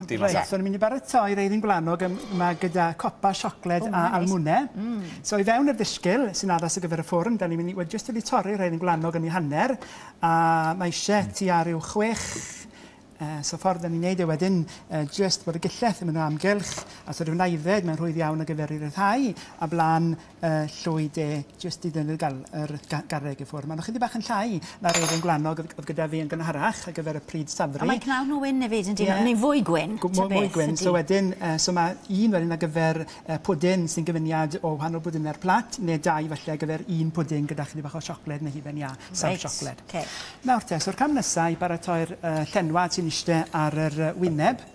Dim Reit, so ni'n mynd i baratoi reiddyn gwlanog yma gyda copa siocled a almwne. So i fewn i'r ddisgyl sy'n addas ar gyfer y ffwrn, da ni'n mynd i, wel, jyst wedi torri reiddyn gwlanog yn ei hanner, a mae eisiau tua rhyw 6, so ffordd da ni'n neud e wedyn, jyst bod y gillell yn mynd o amgylch, a so rhyw naedded, mae'n rhwydd iawn ar gyfer ei ryddhau, a blaen llwy de jyst i dynnu'r yr garreg i ffwrdd. Maen nhw chydig bach yn llai na'r eirin gwlanog oedd gyda fi yn gynharach ar gyfer y pryd safri. A mae cnawd nhw wyn hefyd, yn dyn? Neu fwy gwyn, ta beth. Mwy gwyn, so wedyn, so mae un wedyn ar gyfer pwdin sy'n gyfuniad o wahanol bwdinau'r plat, neu 2 falle ar gyfer un pwdin gyda chydig bach o siocled neu hufen iâ, saff siocled. Nawr te, so'r cam nesaf i baratoi'r llenwad sy'n eistedd ar yr wyneb.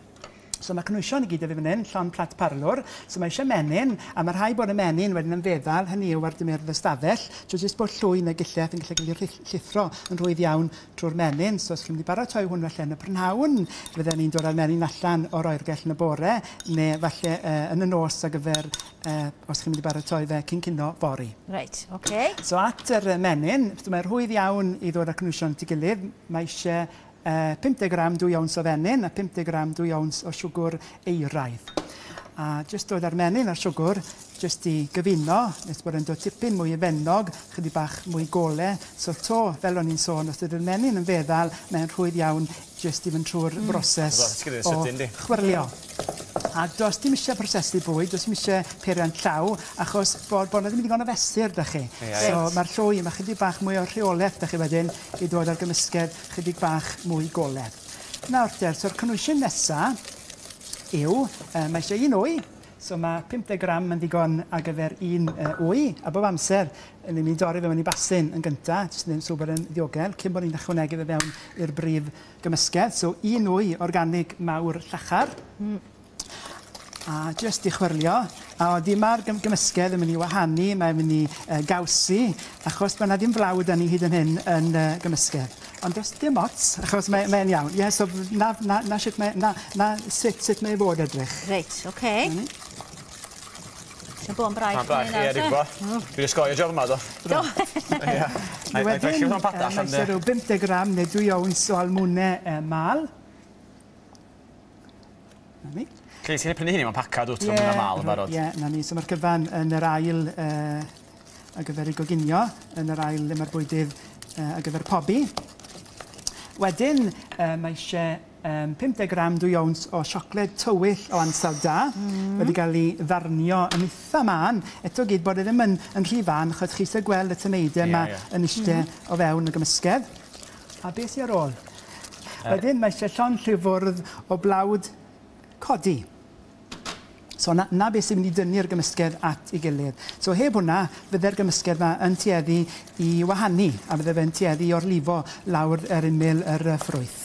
So mae cynhwysion i gyd efo fan hyn, llond plat parlwr. So mae eisiau menyn, a mae rhai bod y menyn wedyn yn feddal, hynny yw ar dymheredd y stafell. So jyst bod llwy neu gillell yn gallu cael ei llithro yn rhwydd iawn trwy'r menyn. So os chi'n mynd i baratoi hwn falle yn y prynhawn, fydden ni'n dod â'r menyn allan o'r oergell yn y bore, neu falle yn y nos ar gyfer, os chi'n mynd i baratoi fe cyn cino fory. Reit, oce. So at yr menyn, so mae'n rhwydd iawn i ddod â'r cynhwysion at ei gilydd. Mae eisiau 50 gram 2 owns o fenyn a 50 gram 2 owns o siwgr euraidd. A jyst dod â'r menyn a'r siwgr jyst i gyfuno, nes bod yn dod tipyn mwy efennog, chydig bach mwy gole. So to, fel o'n i'n sôn, os ydy'r menyn yn feddal, mae'n rhwydd iawn jyst i fynd trwy'r broses o chwyrlio. A does dim eisiau prosesu bwyd, does dim eisiau peiriant llaw, achos bod 'na ddim digon o fesur 'da chi. So mae'r llwy, mae chydig bach mwy o rheolaeth 'da chi wedyn i ddod â'r gymysgedd chydig bach mwy gole. Nawr te, so'r cynhwysion nesa yw, mae eisiau un wy, so mae 50 gram yn ddigon ar gyfer un wy, a bob amser ni'n mynd i dorri fe mewn i basyn yn gynta, jyst yn sŵr bod yn ddiogel, cyn bod ni'n ychwanegu fe mewn i'r brif gymysgedd. So un wy organig mawr llachar. A jyst i chwyrlio, a odi mae'r gymysgedd yn mynd i wahanu, mae'n mynd i gawsi, achos mae yna ddim flawd 'da ni hyd yn hyn yn gymysgedd. Ond does dim ots, achos mae'n iawn. Ie, so na, na, na sut mae, na, na sut, sut mae i fod edrych. Reit, oce. Ti'n bod yn braich. Mae'n braich, ie, dwi'n gwybod. Dwi'n ysgoi y job yma, do. Do. Ie. Wedyn, mae eisiau rhyw 50 gram neu 2 owns o almwne mal. Na ni. Lle ti'n prynu hynny mewn pacad wrth ymwneud mal yn barod? Ie, na ni. So mae'r cyfan yn yr ail ar gyfer ei goginio, yn yr ail le mae'r bwydydd ar gyfer pobi. Wedyn, mae eisiau 50 gram 2 owns o siocled tywyll o ansawdd da, wedi cael ei ddarnio yn eitha mân. Eto gyd bod e ddim yn rhy fân, achos chi eisiau gweld y tameidiau yma yn eistedd o fewn y gymysgedd. A beth sydd ar ôl? Wedyn, mae eisiau llond llwyfwrdd o blawd codi. So na beth sy'n mynd i dynnu'r gymysgedd at ei gilydd. So heb hwnna, fydde'r gymysgedd yma yn tueddu i wahanu, a fydde fe'n tueddu i orlifo lawr yr ymyl yr ffrwyth.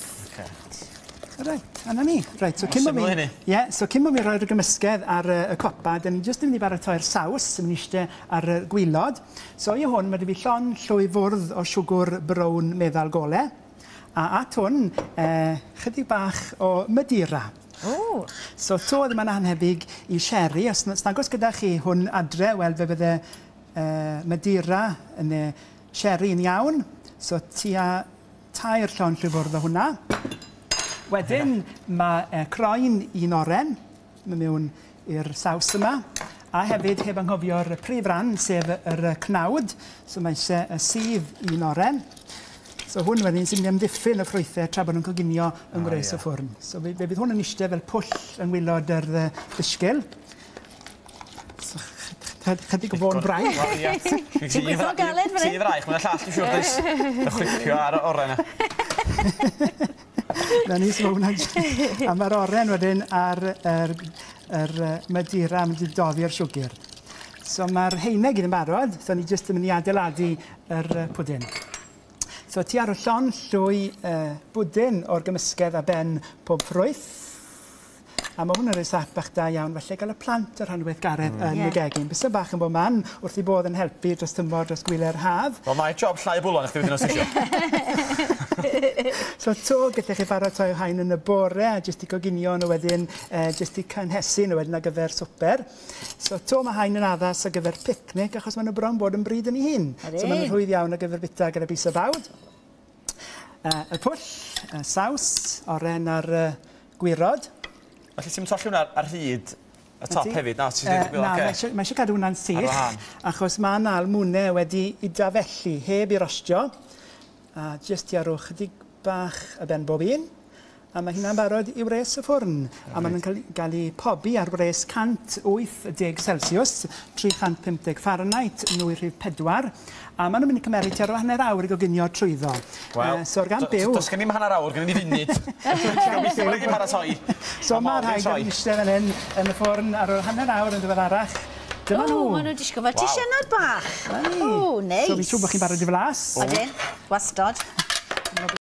Reit, a na ni. Reit, so cyn bo fi... Ie, so cyn bo fi roi'r gymysgedd ar y copa, dyn ni jyst yn mynd i baratoi'r saws sy'n mynd i eistedd ar y gwilod. So i hwn, mae 'da fi llond llwy fwrdd o siwgr brown meddal gole. A at hwn, chydig bach o Madeira. So to ddim yn anhebyg i sherry. Os nagos gyda chi hwn adre, wel fe fydde Madeira neu sherry yn iawn. So tua 3 llond llwyfwrdd o hwnna. Wedyn mae croen un oren mynd mewn i'r saws yma. A hefyd heb anghofio'r prif ran, sef yr cnawd. So mae eisiau y sudd un oren. So hwn wedyn sy'n mynd i amddiffyn y ffrwythau tra bod nhw'n coginio yng ngwres y ffwrn. So fe fydd hwn yn eistedd fel pwll yng ngwaelod yr ddisgyl. So chydig o fôn braich. Ti'n gweithio'n galed fan hyn? Ti fraich, mae'n llall, dwi'n siŵr, does. Yn chwipio ar y oren yna. Na ni, so hwnna'n... A mae'r oren wedyn ar yr Madeira yn mynd i doddi'r siwgr. So mae'r heineg i ddim barod, so ni jyst yn mynd i adeiladu yr pwdin. So ti ar y llond llwy bwdin o'r gymysgedd a ben pob ffrwyth. A mae hwn yn rhoi sap bach da iawn, felly gael y plant o'r rhan weithgaredd yn y gegin. Bysa bach yn bod man wrth i bodd yn helpu dros tymor, dros gwyliau'r haf. Wel, mae job llai bwlon i chdi wedyn os ti isio. So to, gallech chi baratoi haen yn y bore, a jyst i coginio nhw wedyn, jyst i cynhesu nhw wedyn ar gyfer swper. So to, mae haen yn addas ar gyfer picnic, achos maen nhw bron bod yn bryd yn ei hun. So maen nhw'n rhwydd iawn ar gyfer bita gyda bys o bawd. Y pwll, y saws, oren a'r gwirod. Felly ti'n trolli hwnna ar hyd y top hefyd? Na, ti'n dweud, na, mae eisiau cadw hwnna'n sych, achos mae yna almwne wedi i dafellu heb i rostio. A jyst i arwch chydig bach y ben bob un. A mae hynna'n barod i wres y ffwrn. A maen nhw'n cael eu pobi ar wres 180 Celsius, 350 Fahrenheit, nwy rhif 4. A maen nhw'n mynd i cymeryd tua hanner awr i goginio trwyddo. Wel, so ar gan byw... Does gen i'm hanner awr, gen i funud. Gobeithio bod ni'n paratoi. So mae rhaid i eistedd fan hyn yn y ffwrn ar ôl hanner awr yn ddiweddarach. Dyma nhw. O, maen nhw'n disgwyl fel tisiynod bach. O, neis. So fi'n siŵr bod chi'n barod i flas. Odyn, wastod.